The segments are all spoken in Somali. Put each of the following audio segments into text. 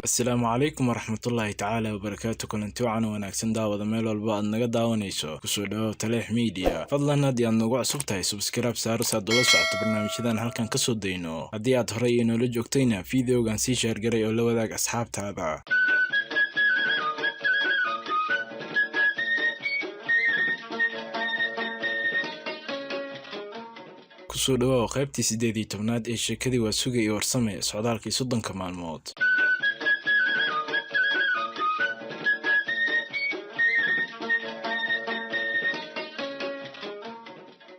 Asalaamu calaykum waraxmatullaahi tacaala wabarakaatu. Kulanti wacan oo wanaagsan, daawada, meel walba aad naga daawanayso. Kusoo dhawow Taleex Media. Fadlan haddii aad nagu cusub tahay, subscribe saaro si aad ula socoto barnaamijyadan halkan kasoo dayno. Haddii aad horey inoola joogtayna, videogan sii share garay oo la wadaag asxaabtaada. Kusoo dhawaaw qaybtii 18aad ee sheekadii Waasuge iyo Warsame, socdaalkii 30-ka maalmood.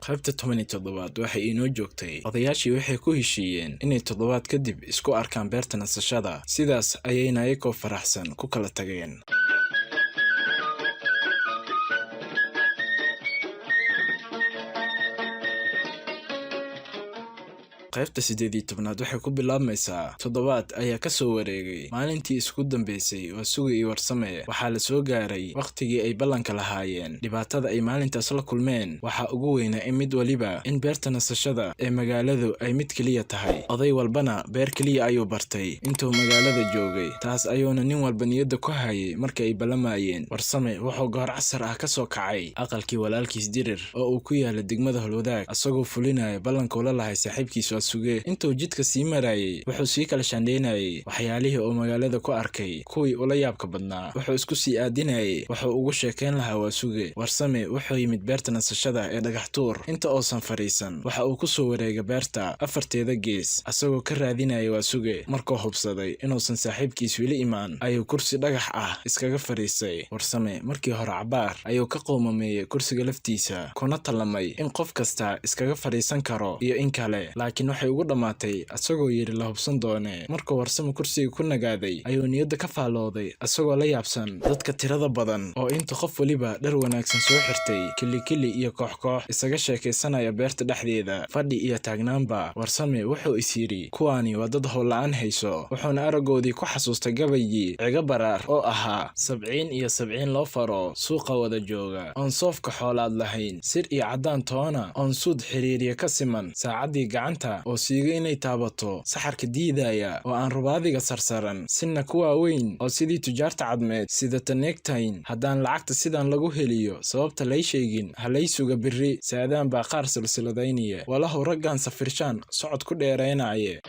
Qaybta 17aad waxay inoo joogtay odayaashii waxay ku heshiiyeen inay toddobaad kadib isku arkaan beerta nasashada. Sidaas ayayna ayagoo faraxsan ku kala tageen. Qaybta 18aad waxay ku bilaabmaysaa toddobaad ayaa ka soo wareegay maalintii isku dambeysay Waasuge iyo Warsame. Waxaa la soo gaaray wakhtigii ay ballanka lahaayeen. Dhibaatada ay maalintaas la kulmeen waxaa ugu weynaa in mid waliba in beerta nasashada ee magaaladu ay mid keliya tahay. Oday walbana beer keliya ayuu bartay intuu magaalada joogay, taas ayuuna nin walba niyadda ku hayay markii ay ballamayeen. Warsame wuxuu goor casar ah ka soo kacay aqalkii walaalkiis Dirir oo uu ku yaala degmada Holwadaag, asagoo fulinaya ballankuu la lahay saaxiibkiis Waasuge. Intuu jidka sii marayay, wuxuu sii kala shandheynayay waxyaalihii uu magaalada ku arkay kuwii ula yaabka badnaa. Wuxuu isku sii aadinayay wuxuu ugu sheekeyn lahaa Waasuge. Warsame wuxuu yimid beerta nasashada ee Dhagaxtuur. Inta uusan fadhiisan, waxa uu ku soo wareegay beerta afarteeda gees asagoo ka raadinaya Waasuge. Markuu hubsaday inuusan saaxiibkiis weli imaan, ayuu kursi dhagax ah iskaga fadhiistay. Warsame markii hore cabaar ayuu ka qoomameeyey kursiga laftiisa, kuna tallamay in qof kasta iskaga fadhiisan karo iyo in kale, laakiin waxay ugu dhammaatay asagoo yidhi la hubsan doone. Markuu Warsame kursiga ku nagaaday, ayuu niyadda ka faallooday asagoo la yaabsan dadka tirada badan oo inta qof waliba dhar wanaagsan soo xirtay, kili kili iyo koox koox isaga sheekaysanaya beerta dhexdeeda, fadhi iyo taagnaanba. Warsame wuxuu is yidhi kuwaani waa dad howl la'aan hayso, wuxuuna araggoodii ku xasuustay gabaygii Ciga Baraar oo ahaa 70 iyo 70 loo faro suuqa wada jooga, oon soofka xoolaad lahayn, sir iyo caddaan toona, oon suud xiriiriya ka siman, saacaddii gacanta oo siigo inay taabato saxarka diidaya, oo aan rubaadiga sarsaran sinna ku waaweyn, oo sidii tujaarta cadmeed sidata neegtayn. Haddaan lacagta sidaan lagu heliyo sababta lay sheegin, ha lay suga berri saadaan baa qaar silsiladaynaya, walahu raggan safirshaan socod ku dheeraynaye.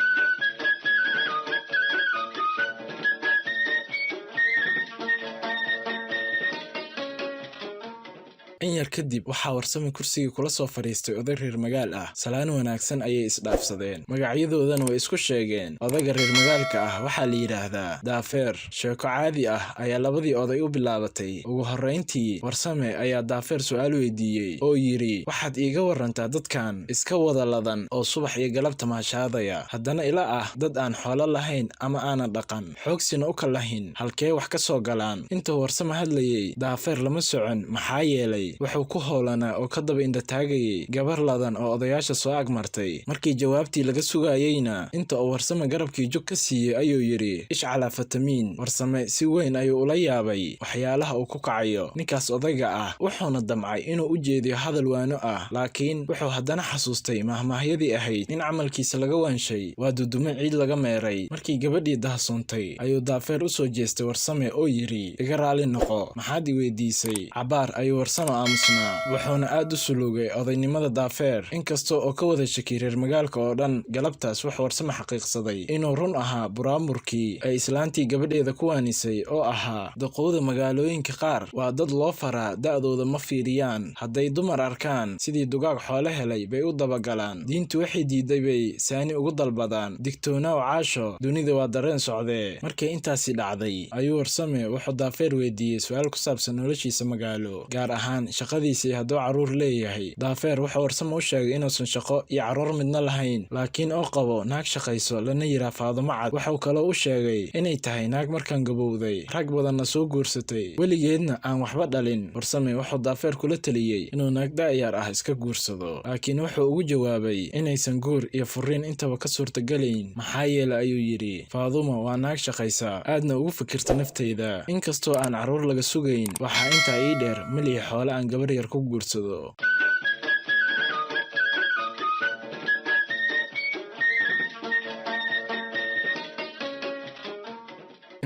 In yar kadib waxaa Warsame kursigii kula soo fadhiistay oday reer magaal ah. Salaan wanaagsan ayay isdhaafsadeen, magacyadoodana way isku sheegeen. Odayga reer magaalka ah waxaa la yidhaahdaa Daafeer. Sheeko caadi ah ayaa labadii oday u bilaabatay. Ugu horrayntii Warsame ayaa Daafeer su'aal weydiiyey oo yidhi, waxaad iiga warantaa dadkan iska wada ladan oo subax iyo galab tamaashaadaya, haddana ila ah dad aan xoolo lahayn ama aanan dhaqan xoogsina u kalahin, halkee wax ka soo galaan? Intuu Warsame hadlayay, Daafeer lama socon, maxaa yeelay wuxuu ku howlanaa oo ka daba indhataagayay gabar ladan oo odayaasha soo agmartay. Markii jawaabtii laga sugayeyna, inta uu Warsame garabkii jug ka siiyey ayuu yidhi, ishcalaa fatamiin. Warsame si weyn ayuu ula yaabay waxyaalaha uu ku kacayo ninkaas odayga ah, wuxuuna damcay inuu u jeediyo hadal waano ah, laakiin wuxuu haddana xasuustay mahmaahyadii ahayd in camalkiisa laga waanshay waa dudumo ciid laga meeray. Markii gabadhii dahsoontay, ayuu Daafeer u soo jeestay Warsame oo yidhi, iga raali noqo, maxaad i weydiisay? Cabaar ayuu Warsame aamusnaa, wuxuuna aad u suluugay odaynimada Daafeer, inkasta oo ka wada shakiyay reer magaalka oo dhan. Galabtaas wuxuu Warsame xaqiiqsaday inuu run ahaa buraamurkii ay islaantii gabadheeda ku waanisay oo ahaa daqowda magaalooyinka qaar waa dad loo faraa, da'dooda ma fiiriyaan, hadday dumar arkaan sidii dugaag xoolo helay bay u dabagalaan, diintu waxay diiday bay saani ugu dalbadaan. Digtoonaaw caasho, dunida waa dareen socdee. Markay intaasi dhacday, ayuu Warsame wuxuu Daafeer weydiiyey su'aal ku saabsan noloshiisa magaalo, gaar ahaan shaqadiisii hadduu carruur leeyahay. Daafeer wuxuu Warsame u sheegay inuusan shaqo iyo carruur midna lahayn, laakiin oo qabo naag shaqayso lana yiraa Faadumo Cad. Wuxuu kaloo u sheegay inay tahay naag markaan gabowday, rag badanna soo guursatay, weligeedna aan waxba dhalin. Warsame wuxuu Daafeer kula taliyey inuu naag da'yar ah iska guursado, laakiin wuxuu ugu jawaabay inaysan guur iyo furriin intaba ka suurtagalayn, maxaa yeelay ayuu yidhi, Faadumo waa naag shaqaysa, aadna ugu fikirta nafteyda, inkastoo aan carruur laga sugayn. Waxaa intaa ii dheer, malihi xoolo aan gabar yar ku guursado.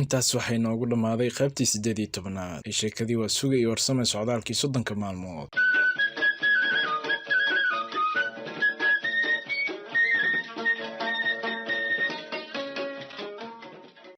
Intaas waxay noogu dhammaaday qaybtii 18aad ee sheekadii Waasuge iyo Warsame, socdaalkii 30-ka maalmood.